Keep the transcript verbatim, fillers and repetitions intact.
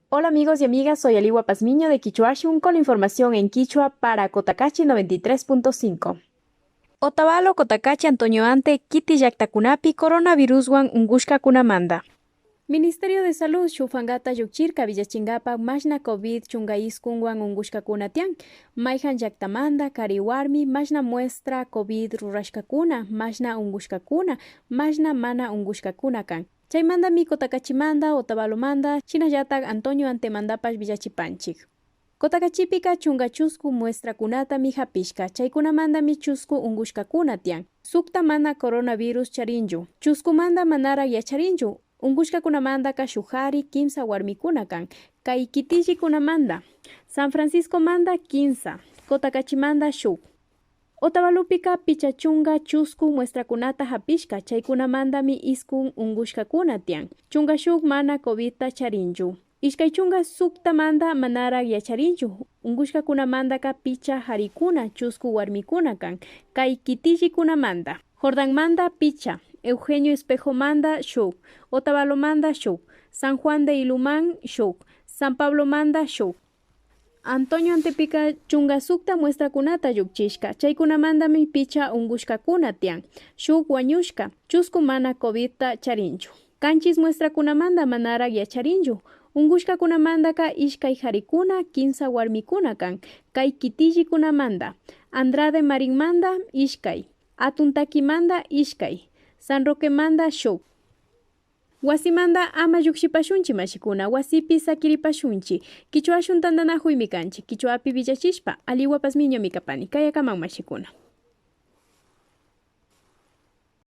Hola amigos y amigas, soy Aliwa Pazmiño de Kichwashun con la información en kichwa para Cotacachi noventa y tres punto cinco. Otavalo, Cotacachi, Antonio Ante, Kiti llaktakunapi coronaviruswan unkushkakunamanta. Ministerio de Salud shuk pankata llukchirka willachinkapak mashna covid chunka iskunwan unkushkakuna tiyan. Mayjan llaktamanta kari warmi mashna muestra covid rurashkakuna, mashna unkushkakuna, mashna mana unkushkakuna kan. Chaymantami Cotacachimanta, Otavalomanta, shinallatak Antonio Antemantapash willachipanchik. Cotacachipika chunka chusku muestrakunatami hapishka, chaykunamantami chusku unkushkakuna tiyan. Sukta mana coronavirus charinchu, chuskumanta manarak yacharinchu. Unkushkakunamantaka shuk kari kimsa warmikuna kan, kay kitillikunamanta, San Franciscomanta kimsa, Cotacachimanta shuk. Otavalopika picha chunka chusku muestrakunata hapishka, chaykunamantami iskun unkushkakuna tiyan. Chunka shuk mana covidta charinchu. Ishkay chunka suktamanta manarak yacharinchu. Unkushkakunamantaka picha karikuna, chusku warmikuna kan, kay kitillikunamanta. Jordanmanta picha, Eugenio Espejomanta shuk, Otavalomanta shuk, San Juan de Ilumán shuk, San Pablomanta shuk. Antonio Antepika chunka sukta muestrakunata llukchishka, chaykunamantami picha unkushkakuna tiyan, shuk wañushka, chusku mana covidta charinchu. Kanchis muestrakunamanta manarak yacharinchu. Unkushkakunamantaka ishkay karikuna, kimsa warmikuna kan, kay kitillikunamanta, Andrade Marinmanta ishkay, Atun Takimanta ishkay, San Roquemanta shuk. Wasimanta ama llukshipashunchi mashikuna, wasipi sakiripashunchi. Kichwashun tantanakuymi kanchi, kichwapi willachishpa, Aliwa Pazmiñomi kapani, kayakaman mashikuna.